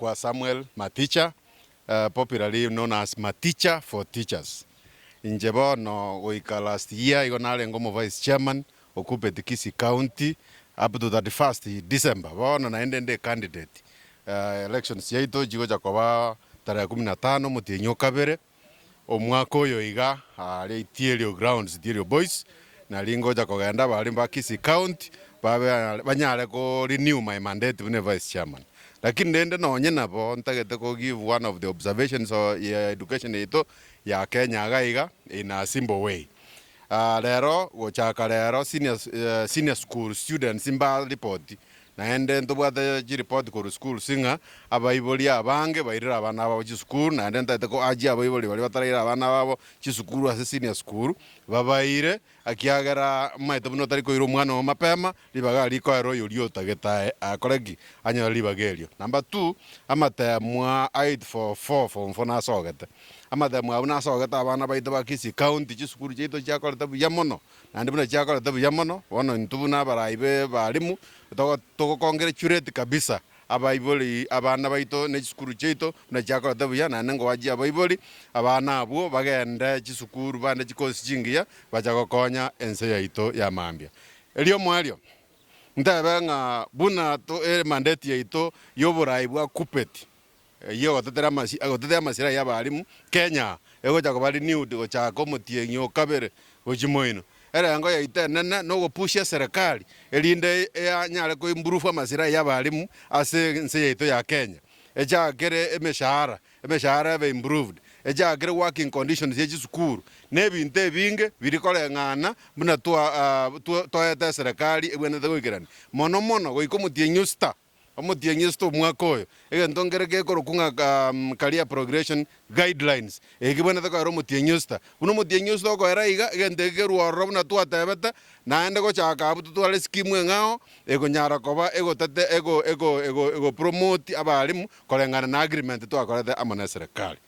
Kwa Samuel Maticha, popularly known as Maticha for Teachers. Inche bono goika last year igo narenge omo vice chairman o Kuppet Kisii County up to 31st December. Bono naende nde candidate. Elections chiaito chigocha koba tarehe kumi na tano omotienyi o kabere. Omwaka oyo iga aria Itierio grounds, Itierio Boys, nari ngocha kogenda abare ba Kisii County babe banyare ko renew my mandate buna vice chairman. Lakini rende nonye nabo ntagete ko give one of the observations ya education yaito ya Kenya iga iga in a simple way. Rero gochaka rero senior senior school students mba report Naende ntobwate chiripoti korwa schools ng'a abaibori abange bairire abana babo chisukuru, naende ntagete ko urge abaibori baria bataraira abana babo chisukuru ase senior school, babaire ekiagera omanyete buna otari koira omwana oo mapema, ribaga rikoera oyoria otagete aye akore ki? Anyore ribaga erio. Number two, amatemwa a 844 form four nasogete, amatemwa abwo nasogete abana baito ba Kisii county chisukuru chiaito chiakorete buya mono. Naende buna chiakorete buya mono, bono intwe buna abarai b'abalimu togokongratulate kabisa abaibori abana baito ne chisukuru chiaito buna chiakorete buya, naende ngoachia abaibori abana abwo bagende chisukuru bande chikosi chingiya bacha gokonya ense yaito ya mambia. Erio omoerio, ntebe ng'a buna emandeti yaito y'oborai bwa KUPPET, Eyio egotetera amasi egotetea amasira y'abalimu Kenya egocha koba renewed gochaka omotienyi o kabere gochia moino. Erengo yaito enene nogopusha eserekari erinde eanyare ko improve amasira y'abalimu ase ense yaito ya Kenya. Echakere emeshahara, emeshahara ebe improved, echakere working conditions ye chisukuru na ebinto ebinge biri koreng'ana buna twa toete eserekari ebwenerete goikerania. Mono mono goika omotienyi o sita. Omotienyi esete omwaka oyo, egento nkere gekorokwa ng'a Career Progression Guidelines, eke kebwenerete koera omotienyi osita. Buna omotienyi osita okoera iga, egento eke kerwe ororo buna twatebete, naende gochaka abwo totware eskimu eng'ao, ekonyara koba egotete ego ego ego ego promote abalimu koreng'ana na agreement twakorete amo na eserekari.